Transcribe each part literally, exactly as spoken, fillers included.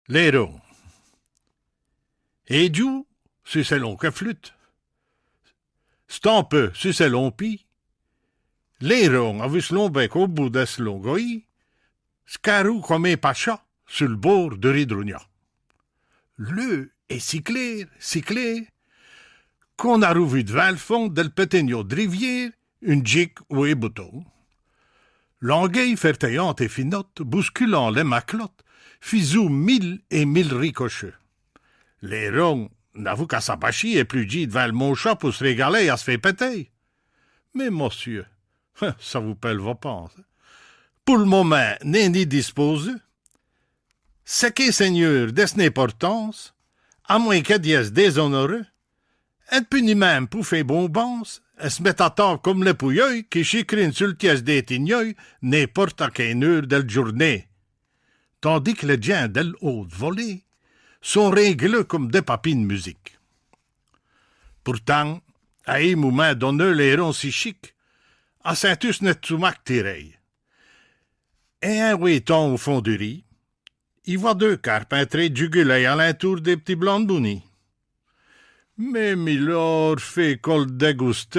L'airon. Édjoû, su ses longues flûtes, stampé su ses longs pîds, l'airon avou s' long bec au bout de s' long goyî, scarou comme un pacha su l' bord du ri Drougnat. L'eu est si clér, si clér, qu'on arot vu d'vins l' fond del p'tit niau d' rivière un djique ou un bouton. L'anguille fertillante et finotte, bousculant les maclotes, fisout mille et mille ricochets. L'airon n'avot qu'à s'abachî et pludjî d'vins l' maucha pou s' régaler à s' fé pèter. Mais, mossieû, cha vous pèle vos panses. Pou l' momint, n'êt ni disposé, ch' qué seigneur de s' n'importance, à moins qu'el d'ièsse déshonoré, et pus ni même pou fé bonbance, el s' mèt à tabe comme les pouyeûs qui chicrinent su l' tièsse dès tigneûs n'importe à quéne heûre del djournée. Tandis que les djins del haute volée sont réglés comme des papis d' musique. Pourtant, à un momint donné, l'airon si chique, a sintu s' net stomaque tiré. Et in wétant au fond du ri, i vot deux carpes in train d' juguler à l'intour des p'tits blancs d' bounî. Mais Milord fait qu'el déguste,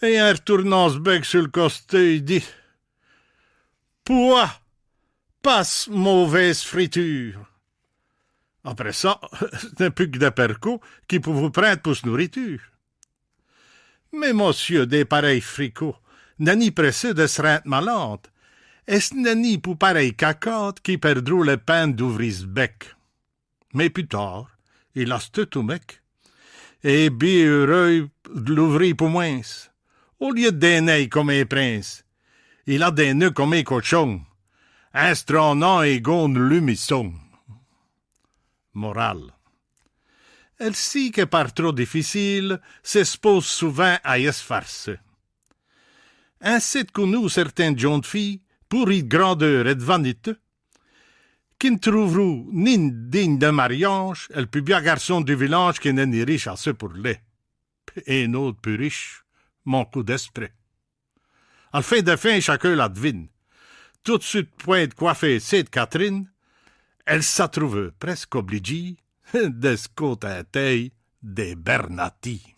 et in r'tournant s' bec su l' costé, i dit : « Pouah, passe mauvaise friture ! » Après cha, ch' n'est pus que des percots qu'i pouvot prinde pou s' nourriture. Mais mossieû, des pareils fricots, n'èst ni pressé de s' rinde malade, et ch' n'est ni pou pareille cacade qu'i perdrot les peines d'ouvrir s' bec. Mais pus tard, il a sté tout mèque, et bien heureux d' l'ouvrir pou mwins. Au lieu d' dîner comme un prince, il a dîné comme un cochon, in s' trônant un gond d' l'humisson. Morale. El scie qui part trop difficile s'èspose souvint à ièsse farcée. Insi qu'in conot certaines djonnes filles, pourries d' grandeur et d' vanité, qui n' trouveront nin digne de mariache el pus biau garçon du village qui n'est ni riche assez pour li. Et un aute pus riche, manque d'esprit. À l' fin des fins, chacun l'advine. Tout d' suite, point d' coiffer Sainte Catherine, el s'a trouvée presque oblidjîe de s' contenter des Bernati.